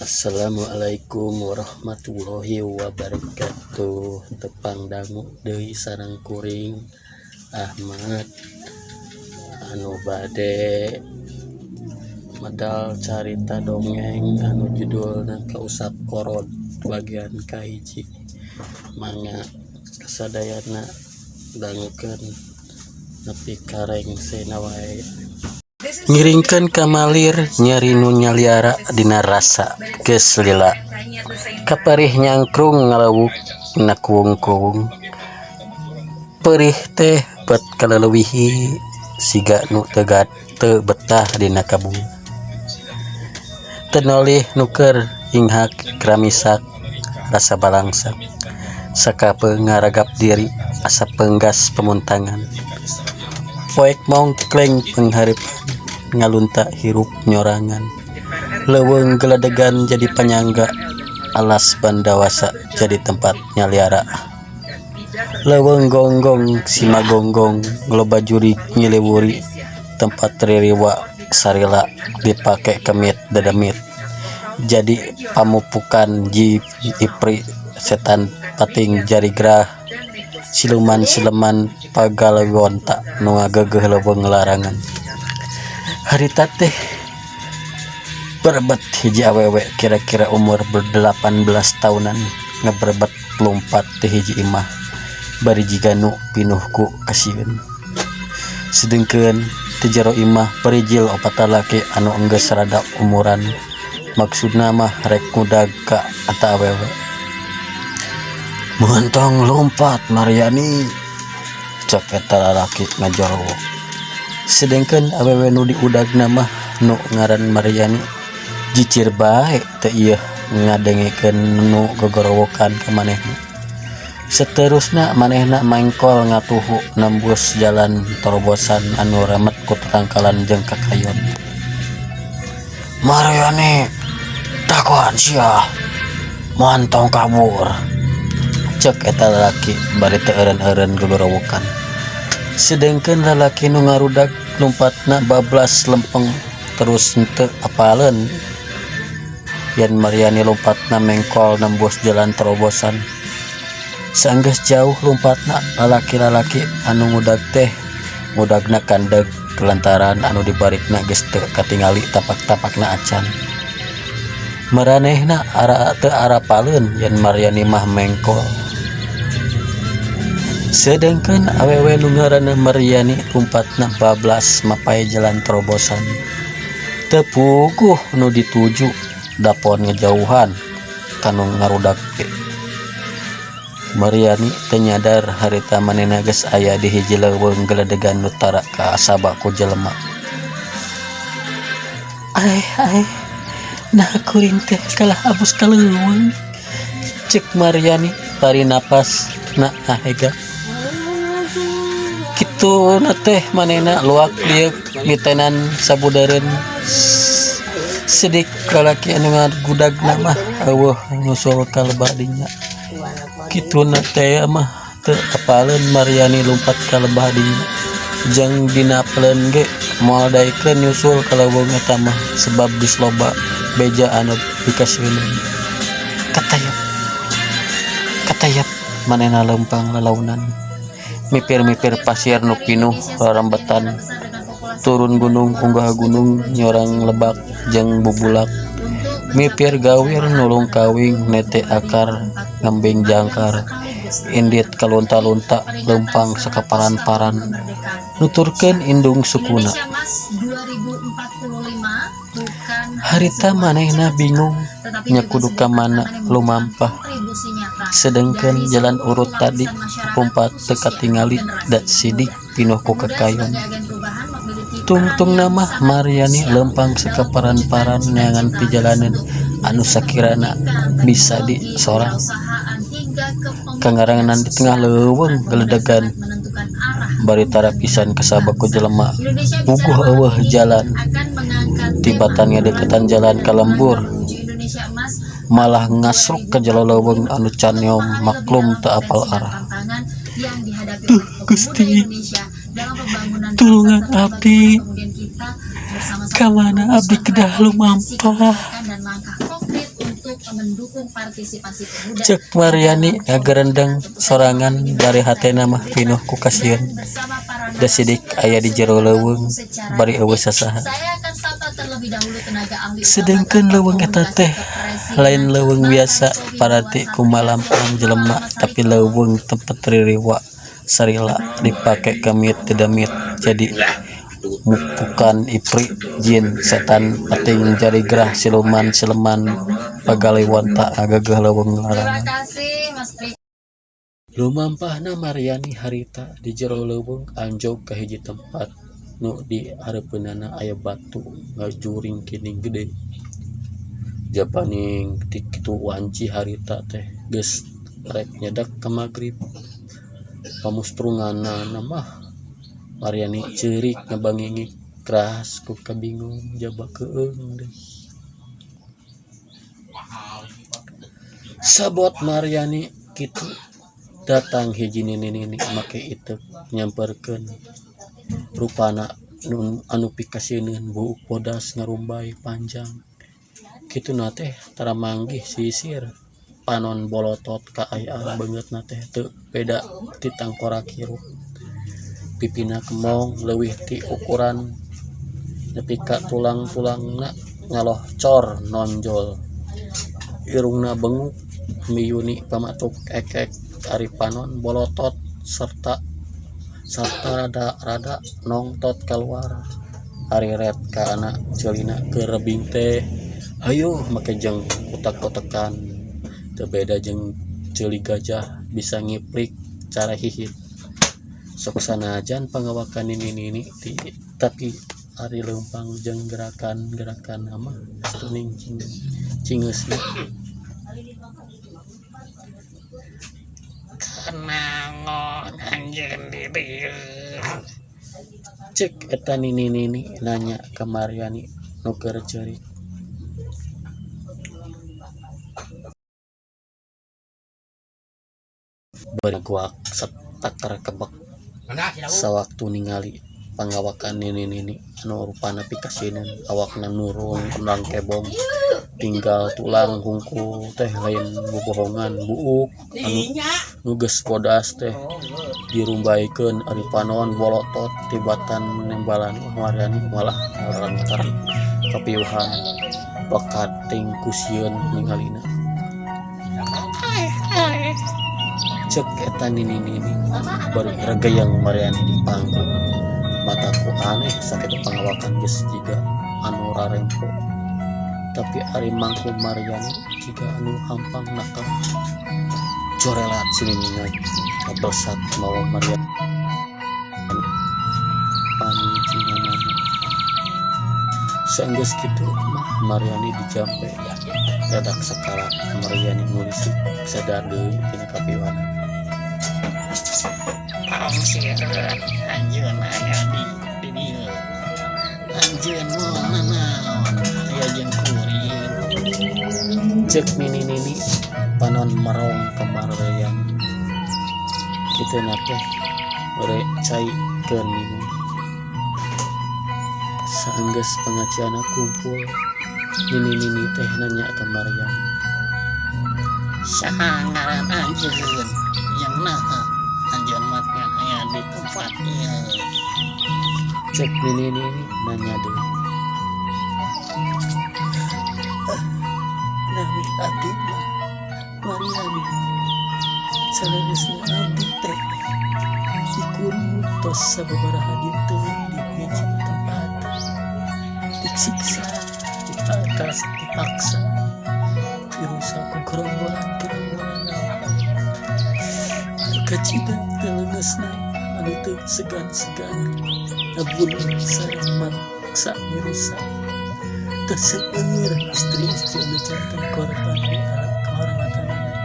Assalamualaikum warahmatullahi wabarakatuh. Tepang dangu deui sareng kuring Ahmad anu bade medal carita dongeng anu judulna Kausap Korod bagian kahiji. Mangga kasadayana dangukeun nepi ka rengsena wae. Ngiringkeun kamalir nyeri nu nyaliara dina rasa geus lila. Kaperih nyangkrung ngalewuk na kuwung-kuwung. Perih teh bet kaleleuwihi siga nu teu betah dina kabung. Teu nolih nu keur inghak ramisak rasa balangsak. Sakapeung ngaragap diri asa peunggas pamuntangan. Poek mongkleng panghareupan ngalunta hirup nyorangan. Leuweung geledegan jadi panyangga alas Bandawasa jadi tempat nyaliara. Leuweung gonggong simagonggong loba jurig nyiliwuri tempat ririwa salila dipake kemit dedemit. Jadi pamupukan jin ipri setan pating jarigrah siluman sileman pagaliwonta nu ngageugeuh leuweung larangan. Harita teh berebet hiji awewe kira-kira umur 18 taunan ngaberebet lumpat ti hiji imah bari jiga nu pinuh ku kasieun. Sedengkeun ti jero imah barijil opat lalaki anu enggeus rada umuran maksudna mah rek ngudag ka eta awewe. Montong lumpat Maryani cek eta lalaki ngajorowok. Sedengkeun awewe nu diudagna mah nu ngaran Maryani jicir bae teu ieuh ngadengekeun nu gogorowokan ka manehna. Saterusna manehna mengkol ngatuhu nembus jalan torobosan anu remet ku tatangkalan jeung kakayon. Maryani dagoan sia montong kabur cek eta lalaki bari teu eureun-eureun gogorowokan. Sedengkeun lalaki nu ngarudag lumpatna bablas lempeng terus henteu apaleun yen Maryani lumpatna mengkol nembus jalan terobosan. Saenggeus jauh lumpatna lalaki-lalaki anu ngudag teh ngudagna kandeg lantaran anu dibarikna geus teu katingali tapak-tapakna acan. Maranehna teu arapaleun yen Maryani mah mengkol. Sedengkeun awewe nu ngaranna Maryani lumpatna bablas mapay jalan terobosan. Teu puguh nu dituju dapon ngajauhan ka nu ngarudag ge. Maryani teu nyadar harita manehna geus aya di hiji leuweung geledegan nu tara kaasaba ku jelema. Aeh aeh naha kuring teh kalah abus ka leuweung cek Maryani bari napasna ngahega. Kituna teh manehna luak lieuk mitenan sabudeureun sidik lalaki anu ngagudagna mah eueuh nyusul ka lebah dinya. Kituna teh mah teu apaleun Maryani lumpat ka lebah dinya. Jeung dina apaleun ge moal daekeun nyusul ka leuweung eta mah sebab geus loba beja anu pikasieuneun. Katayap katayap manehna leumpang lalaunan. Mipir-mipir pasir nu pinuh rarembetan. Turun gunung unggah gunung nyorang lebak jeung bubulak. Mipir gawir nulung kawing nete akar ngembing jangkar. Indit kalunta-lunta leumpang sakaparan-paran nuturkeun indung sukuna. Harita manehna bingung nya kudu ka mana lumampah. Sedengkeun jalan urut tadi lumpat teu katingali da sidik pinuh ku kakayon. Tungtungna mah Maryani leumpang sakaparan-paran neangan pijalaneun anu sakirana bisa di sorang. Kangarangan di tengah leuweung geledegan bari tara pisan kasaba ku jelema puguh eueuh jalan. Tibatan ngadeukeutan jalan ka lembur malah ngasruk ka jero leuweung anu caneom maklum teu apal arah. Duh Gusti tulungan abdi ka mana abdi kedah lumampah. Ceuk Maryani ngagerendeng sorangan bari hatena mah pinuh ku kasieun da Sidik aya di jero leuweung bari euweuh sasaha. Sedengkeun leuweung eta teh lain leuweung biasa paranti ku malampang jelema tapi leuweung tempat ririwa salila dipake kemit dedemit jadi mupukan ipri jin setan peting jarigrah siluman sileman pagaliwonta ngageugeuh leuweung larangan. Lumampahna Maryani harita di jero leuweung anjog ka hiji tempat nu di hareupeunana aya batu ngajuringkining gede. Japaning ti kitu wanci harita teh geus rek nyedek ka magrib. Pamustrunganana mah Maryani ceurik ngabangingik raas ku kabingung jaba keueung deui. Sabot Maryani kitu datang hiji nini-nini make iteuk nyamperkeun. Rupana anu pikasieuneun buuk bodas ngarumbay panjang kituna teh tara manggih sisir panon bolotot kaayaan beungeutna teh teu beda ti tangkorak hirup. Pipina kemong leuwih ti ukuran nepi ka tulang-tulangna ngalohcor nonjol. Irungna benguk miyuni pamatuk ekek ari panon bolotot sarta rada-rada nongtot kaluar. Hariret kana ceulina keur rebing teh hayuh make jeung utek-utekan teu beda jeung ceuli gajah bisa ngiprik cara hihid. Sok sanajan pangawakan nini-nini tapi ari leumpang jeung gerakan-gerakanna mah geus teuing cingeusna. Kunaon anjeun di dieu? Ceuk eta nini-nini nanya ka Maryani nu keur ceurik. Bari ngaguak satakar kebek sawaktu ningali pangawakan nini-nini anu rupana pikasieun awakna nurung rangkebong tinggal tulang hungkul teh lain bobohongan buuk anu geus bodas teh dirumbaykeun ari panon bolotot tibatan nembalan Maryani malah ngarentar kapiuhan bakating ku sieun ningalina. Ceuk eta nini-nini bari regeyeng Maryani dipangku. Mataku aneh sakitu pangawakan geus jiga anu rarempo tapi ari mangku Maryani jiga anu hampang nakal. Jorelat si nini ngabelsat mawa Maryani pancinganana. Saenggeus kitu mah Maryani dijampe dadak sakala Maryani ngulisik sadar deui tina kapiuhanana. Tong sieun anjeun aya di dieu. Anjeun moal nanaon aya jeung kuring. Ceuk nini-nini panon merong ka Maryani. Kituna teh mere cai keur nginum. Saenggeus pangacianna kumpul nini-nini teh nanya ka Maryani. Saha ngaran anjeun? Jeung naha anjeun make aya di tempat ieu? Ceuk nini-nini nanya deui. Nami abdi mah Maryani. Saleresna abdi teh dikurung tos sababaraha dinten di hiji tempat. Disiksa, diatas, dipaksa, dirusak ku gerombolan-gerombolan rampok. Anu kacida teu leungeusna anu teu segan-segan ngabunuh sareng maksa mirusak. Teu seueur istri-istri anu janten korban di kahormatanana.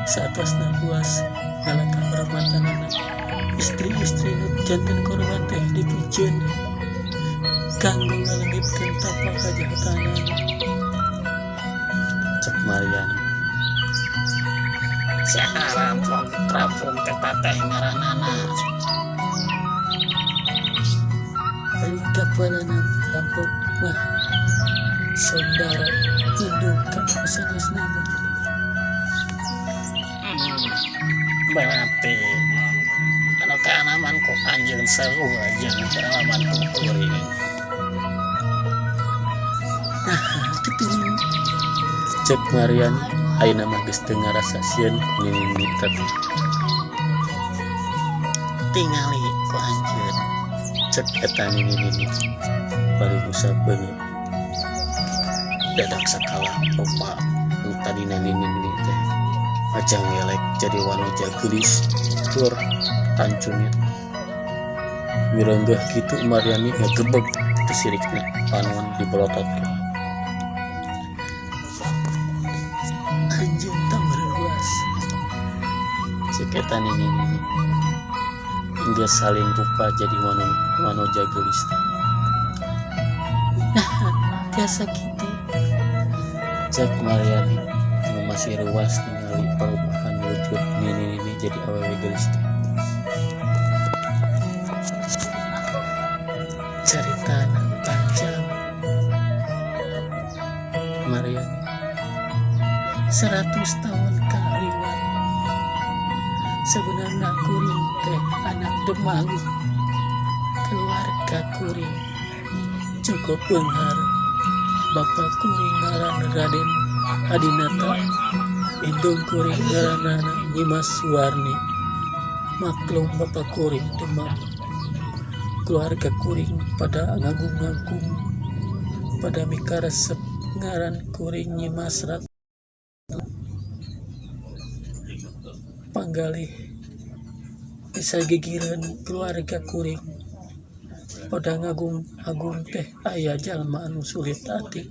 Saatosna puas ngala kahormatanana istri-istri nu janten korban teh dipiceun kanggo ngaleungitkeun tapak kajahatanana. Ceuk Maryani. Saha rampok eta teh ngaranana? Ari kapalana rampok mah Sondaro indung ka nu sanesna mah. Berarti anu kaalaman ku anjeun sarua jeung kaalaman ku kuring. Nah, kitu. Cek Mariani ayeuna mah geus teu ngarasa sieun ku nini teh. Tingali ku anjeun. Cek eta nini-nini bari ngusap beungeut. Dadak sakala rupa nu tadina nini-nini teh ngajangelek jadi wanoja geulis tur tancungit. Mireunggeuh kitu Mariani ngagebeg teu sirikna panon dibolototkeun. Anjeun tong reuas. Cek eta nini-nini geus salin rupa jadi wanoja geulis teh. Nah, biasa kitu. Cek Mariani anu masih reuas ningali perubahan wujud nini-nini jadi awewe geulis teh. Caritana panjang Mariani 100 tahun kaliwat. Sebenarnya kuring teh anak Demang. Keluarga kuring cukup beunghar. Bapak kuring ngaran Raden Adinata, indung kuring ngaranna Nyimas Suwarni. Maklum bapak kuring demam. Keluarga kuring pada ngagung-ngagung, pada mikaresep ngaran kuring Nyimas Ratna Panggalih. Bisa gigireun keluarga kuring pada ngagung-agung teh aya jalma anu sulit ati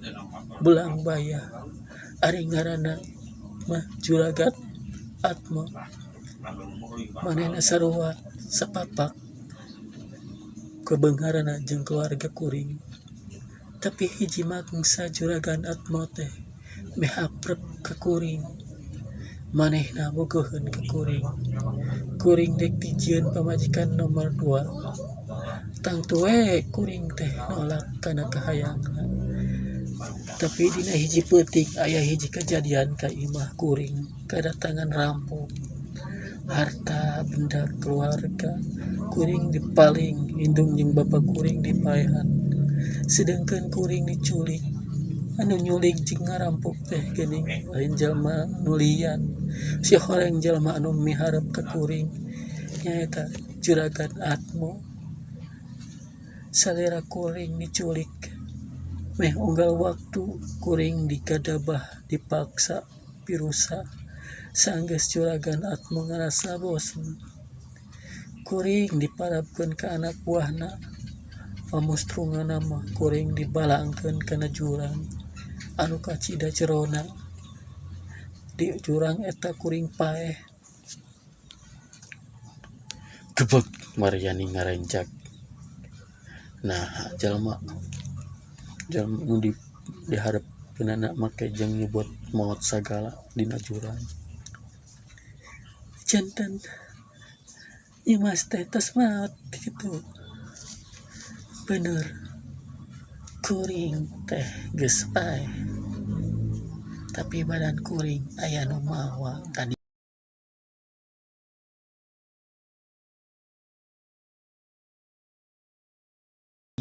belang bayah. Ari ngaranna mah Juragan Atmo. Manehna sarua sapapak kabeungharanna jeung keluarga kuring. Tapi hiji mangsa Juragan Atmo teh meh aprep ka kuring. Manehna bogoheun ka kuring. Kuring dek dijieun pamajikan nomor 2. Tangtu we kuring teh nolak kana kahayangna. Tapi dina hiji peuting aya hiji kajadian ka imah kuring kadatangan rampok. Harta benda keluarga kuring dipaling, indung jeung bapa kuring dipaehan. Sedengkeun kuring diculik. Anu nyulik jeung ngarampok teh geuning lain jalma nu lian. Si horeng jalma anu miharep ka kuring nyaeta Juragan Atmo. Salira kuring diculik meh unggal waktu kuring digadabah dipaksa pirusa. Sanggeus Juragan Atmo ngarasa bosen, kuring diparabkeun ka anak buahna. Pamustrunganna mah kuring dibalangkeun kana jurang anu kacida jerona. Di jurang eta kuring paeh. Gebeg Mariani ngarenjak. Nah, jalma jalma nu dihareupeunana make jeung nyebut maot sagala dina jurang. Janten Nyimas teh tos maot kitu. Bener, kuring teh geus paeh. Tapi badan kuring aya nu mawa ka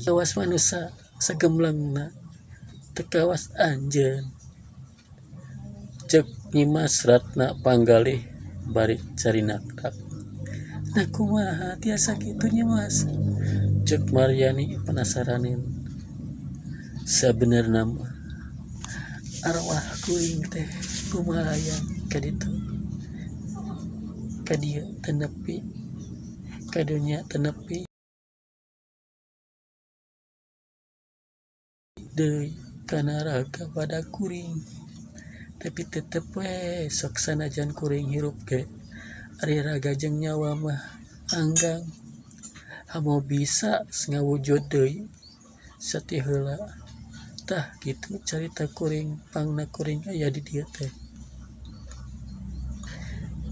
Kawas manusa sagemblengna teu kawas anjeun. Cek Nyimas Ratna Panggalih bari carinakak. Nah kumaha tiasa kitu Nyimas? Cek Mariani penasaraneun. Sabenerna mah arwah kuring teh kumalayang ka ditu. Ka dieu teu nepi, ka dunya teu nepi deui kana raga badag kuring. Tapi tetep we sok sanajan kuring hirup ge ari raga jeung nyawa mah anggang. Hamoh bisa ngawujud deui sati heula. Tah kitu carita kuring pangna kuring aya di dieu teh.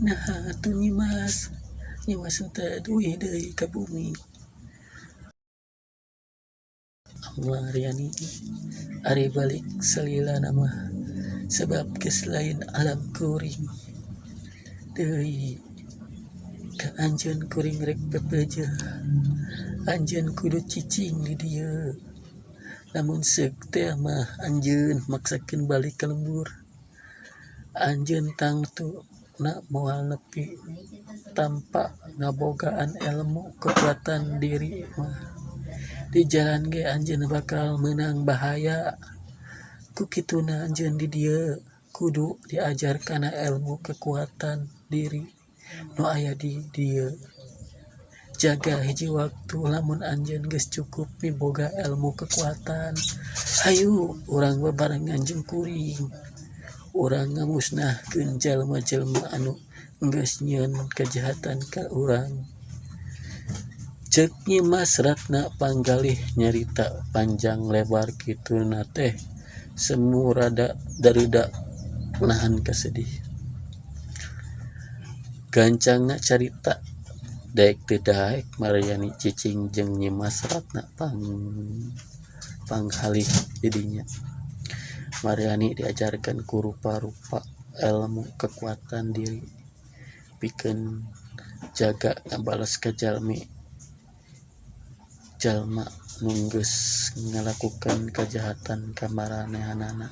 Naha atuh Nyimas, Nyimas henteu duih deui ka bumi. Mariani ari balik salilana mah sabab geus lain alam kuring. Deui ka anjeun kuring rek pepeujeuh anjeun kudu cicing di dieu. Lamun seuk teh mah anjeun maksakeun balik ka lembur. Anjeun tangtuna moal nepi tampa ngabogaan elmu kekuatan diri mah. Di jalan ge anjeun bakal meunang bahaya. Ku kituna anjeun di dieu kudu diajar kana elmu kekuatan diri nu aya di dieu. Jaga hiji waktu lamun anjeun geus cukup miboga elmu kekuatan hayu urang babarengan jeung kuring urang ngamusnahkeun jalma-jalma anu geus nyieun kajahatan ka urang. Ceuk Nyimas Ratna Panggalih nyarita panjang lebar kituna teh semu rada dareudak nahan kasedih. Gancangna carita daek teu daek Maryani cicing jeung Nyimas Ratna Panggalih di dinya. Maryani diajarkeun ku rupa-rupa elmu kekuatan diri pikeun jaga ngabales ka jalmi jalma nu geus ngalakukeun kajahatan ka maranehanana.